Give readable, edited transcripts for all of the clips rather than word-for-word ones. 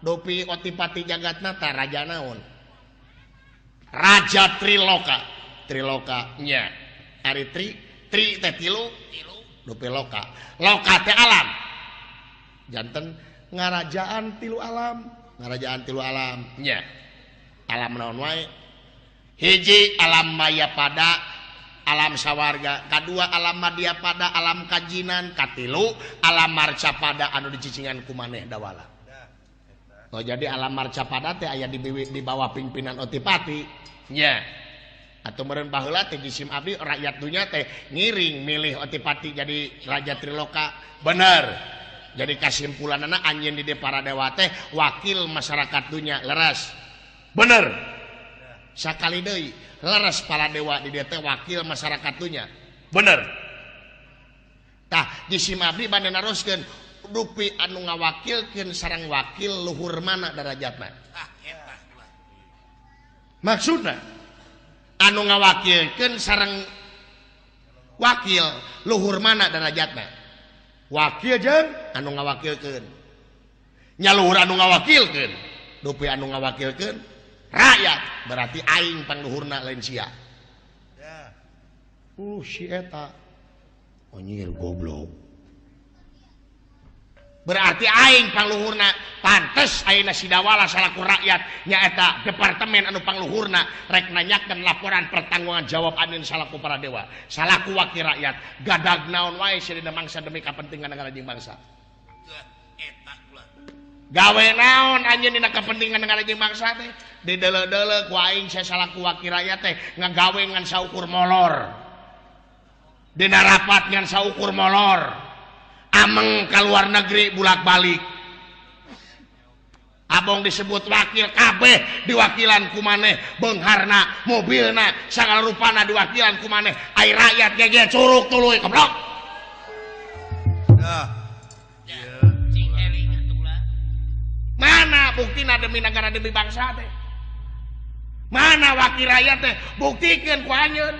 Dopi Otipati Jagatnata raja naon? Raja Triloka. Triloka nya. Ari tri tri teh tilu, dupi loka. Loka teh alam. Janten ngarajaan tilu alam, ngarajaan tilu alam nya. Alam naon wae? Hiji alam maya pada alam sawarga, kadua alam madya pada alam kajinan, katilu alam marca pada anu dicicingan ku maneh dawala. Oh jadi alam marca pada teh aya di bawah pimpinan Otipati nya. Atau meureun baheula teh jisim abdi rakyat dunya teh ngiring milih Otipati jadi raja Triloka. Bener. Jadi kasimpulanana anjeun di para dewa teh wakil masyarakat dunya leres. Bener. Sakali deui leres para dewa di dieu teh wakil masyarakat dunya. Bener. Tah jisim abdi bade naroskeun dupi anu ngawakilkeun sareng wakil luhur mana darajatna. Maksudna anu ngawakilkeun sareng wakil luhur mana darajatna. Wakil jeung anu ngawakilkeun. Nya luhur anu ngawakilkeun, dupi anu ngawakilkeun rakyat berarti aing pangluhurna lain sia. Si eta anjir goblok. Berarti aing pangluhurna pantes ayeuna sidawala salaku rakyat nyaeta departemen anu pangluhurna rek nanyakeun laporan pertanggungan jawab anjeun salaku para dewa salaku wakil rakyat gadag naon wae sirina mangsa demi kepentingan negara jeung bangsa. Gawe naon anjeun dina kepentingan negara jeung bangsa teh dideuleu-deuleu ku aing salaku wakil rakyat teh ngagawe ngan saukur molor dina rapat ngan saukur molor ameng ka luar negeri bulak-balik. Abong disebut wakil kabeh diwakilan ku maneh, beungharna, mobilna, sagala rupana diwakilan ku maneh. Ai rakyat gege curug tuluy goblok. Mana buktina demi negara demi bangsa teh? Mana wakil rakyat teh? Buktikeun ku anjeun.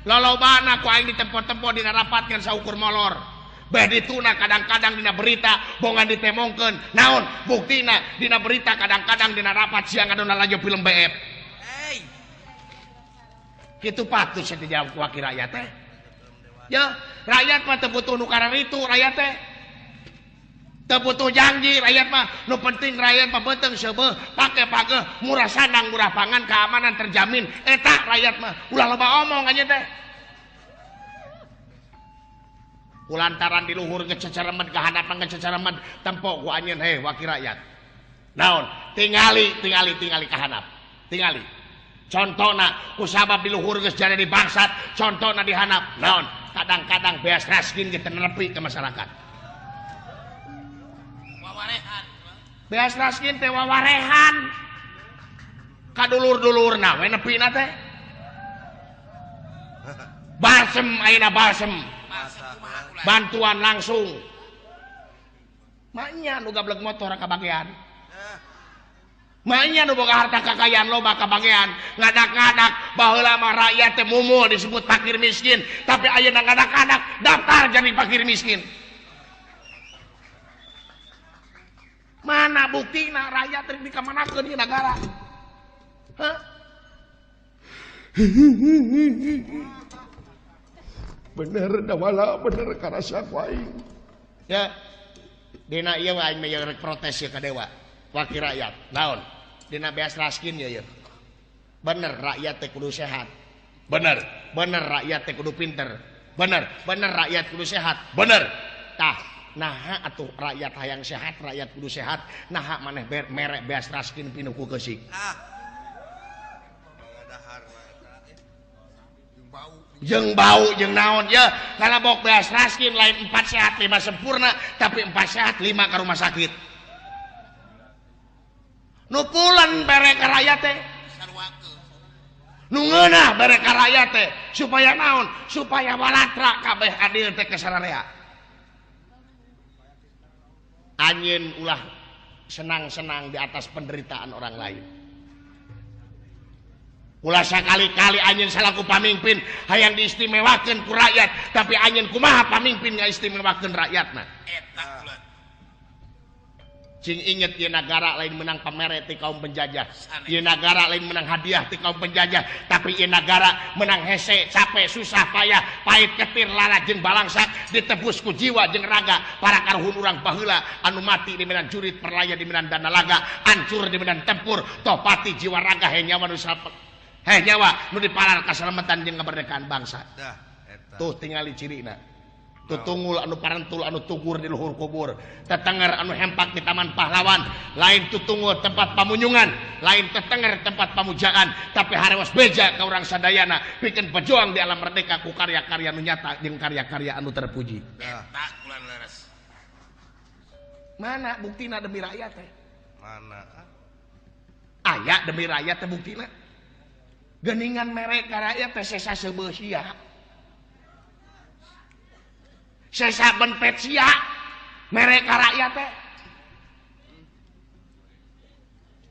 Lolobana ku aing ditempo-tempo dina rapat ngan saukur molor. Beh dituna kadang-kadang dina berita bongan ditemongkeun naon buktina dina berita kadang-kadang dina rapat siang adona laju film BF. Hey. Kitu patut sia dijawab ku wakil rakyat teh. Ya, rakyat mah teu butuh nu kararitu rakyat teh. Teu butuh janji rakyat mah, nu penting rakyat mah beuteung seubeuh, pake pageuh, murah sandang, murah pangan, keamanan terjamin. Eta rakyat mah ulah loba omong aja teh. Kulantaran di luhur ngececaremen ke hadapan ngececaremen tempo ku anjeun heh wakil rakyat. Naon? Tingali tingali tingali ka handap. Tingali. Contona ku sabab di luhur geus jadi di bangsat, contona di handap. Naon? Kadang-kadang beas raskin ge teu nepi ke masyarakat. Wawarehan. Beas raskin teh wawarehan. Ka dulur-dulurna we nepina teh. Balsem ayeuna balsem. Bantuan langsung. Maknya nu gablek motor kabagean. Maknya nu boga harta kakayaan loba kabagean. Ngadak-ngadak baheula mah rakyat teh mumul disebut fakir miskin, tapi ayeuna ngadak-ngadak daftar jadi fakir miskin. Mana buktina rakyat rek dikamanakeun ieu nagara? Hah? Bener dawala bener karasa ku aing. Ya. Dina ieu aing mah rek protes ieu ka dewa. Wakil rakyat. Naon? Dina beas raskin ieu. Bener rakyat teh kudu sehat. Bener. Bener rakyat teh kudu pinter. Bener. Bener rakyat kudu sehat. Bener. Tah, naha atuh rakyat hayang sehat, rakyat kudu sehat. Naha maneh merek beas raskin pinuh ku keusik. Jeung bau jeung naon ya karena bok beas raskin lain 4 sehat 5 sempurna tapi 4 sehat 5 ke rumah sakit nu pulen bere ka rakyat teh nu ngeunah bere ka rakyat teh supaya naon supaya walatra kabeh adil teh ka sararea. Anjeun ulah senang-senang di atas penderitaan orang lain. Ulah sakali-kali anjeun salaku pamimpin hayang diistimewakeun ku rakyat, tapi anjeun kumaha pamimpin ngaistimewakeun rakyatna? Eta. Cing inget ieu nagara lain menang pamere ti kaum penjajah. Ieu nagara lain menang hadiah ti kaum penjajah, tapi ieu nagara menang hese, capek, susah payah, pahit ketir, lara jeung balangsak, ditebus ku jiwa jeung raga para karuhun urang baheula anu mati di medan jurit, perlaya di medan dana laga, hancur di medan tempur, toh pati jiwa raga he nyawa nu he nyawa nu dipalar kasalamatan jeung kemerdekaan bangsa. Tuh tingali cirina. Tutungul anu parantul anu tugur di luhur kubur, tetenger anu hempak di taman pahlawan, lain tutungul tempat pamunyungan, lain tetenger tempat pamujaan, tapi harewas beja ka urang sadayana pikeun pejuang di alam merdeka ku karya-karya nu nyata jeung karya-karya anu terpuji. Eta kula leres. Mana buktina demi rakyat teh? Mana? Aya demi rakyat teh buktina. Geuningan mere ka rakyat teh sesa seubeuh sia. Sesa benpet sia mereka rakyat teh.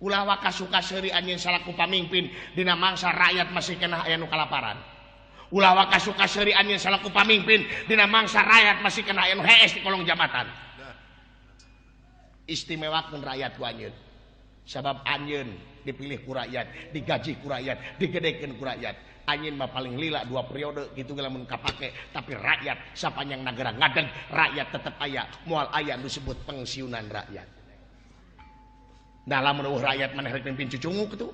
Ulah waka suka seuri anjeun salaku pamimpin dina mangsa rakyat masih kena aya nu kalaparan. Ulah waka suka seuri anjeun salaku pamimpin dina mangsa rakyat masih kena aya nu hees di kolong jabatan. Istimewakeun rakyat ku anjeun. Sabab anjeun dipilih ku rakyat, digaji ku rakyat, digedekeun ku rakyat. Anjeun mah paling lila 2 periode gitu lamun kapake, tapi rakyat sapanjang nagara ngadeg rakyat tetep aya, moal aya nu disebut pensiunan rakyat. Nah lamun eueuh rakyat maneh rek mimpin cucunguk kitu.